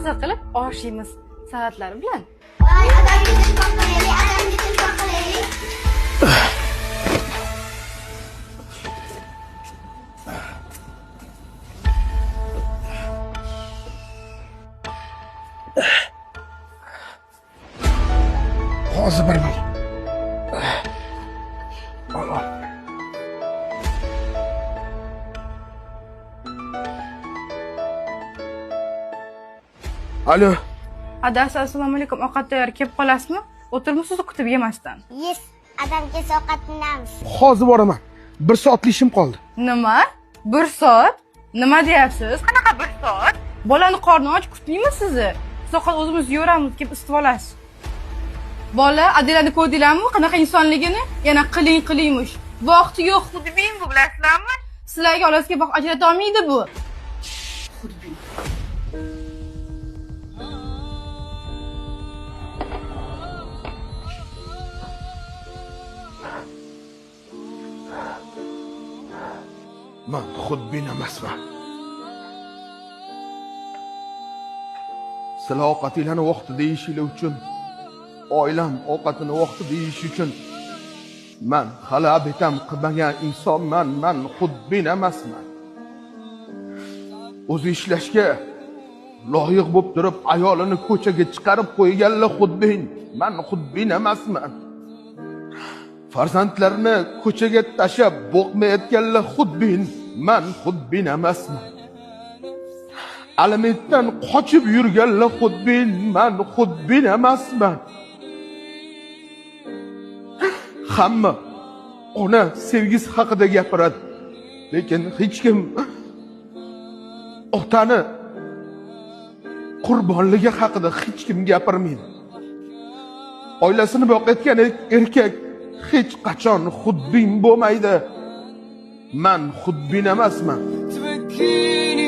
Maza qilib osh yeymiz salatlar bilan. Voy, odamga telefon qilaylik, odamga telefon qilaylik. Hozir bir minut. Ol, ol. Alo. Adasi, assalomu alaykum. Ovqat tayyor, kelib qolasizmi? O'tirmisiz kutib yemasdan? Yes, adam kelsa ovqatlanamiz. Hozir boraman. 1 soatlik ishim qoldi. Nima? 1 soat? Nima deyapsiz? Qanaqa 1 soat? Bolani qorni och kutmaymi sizni? Biz ovqat o'zimiz yeyoramiz, kelib isitib olasiz. Bola Adilani ko'rdinglarmi? Qanaqa insonligini? Yana qiling qilingmish. Vaqti yo'q, xudbin bu, bilasizlarmi? Sizlarga olasiga vaqt ajrata olmaydi bu. Xudbin. Man xudbin emasman. Sizlar ovqatinglarni vaqtida yeyishinglar uchun, oilam ovqatini vaqtida yeyish uchun man hali abetam qilmagan insonman, man xudbin emasman. O'zi ishlashga loyiq bo'lib turib ayolini ko'chaga chiqarib qo'yganlar xudbin, man xudbin emasman. Farzandlarini ko'chaga tashlab boqmayotganlar xudbin, man xudbin emasman. Alimentdan qochib yurganlar xudbin, man xudbin emasman. Hamma ona sevgisi haqida gapiradi, lekin hech kim otani qurbonligi haqida hech kim gapirmaydi. Oilasini boqayotgan erkak hech qachon xudbin bo'lmaydi. Man xudbin emasman. تبكيني.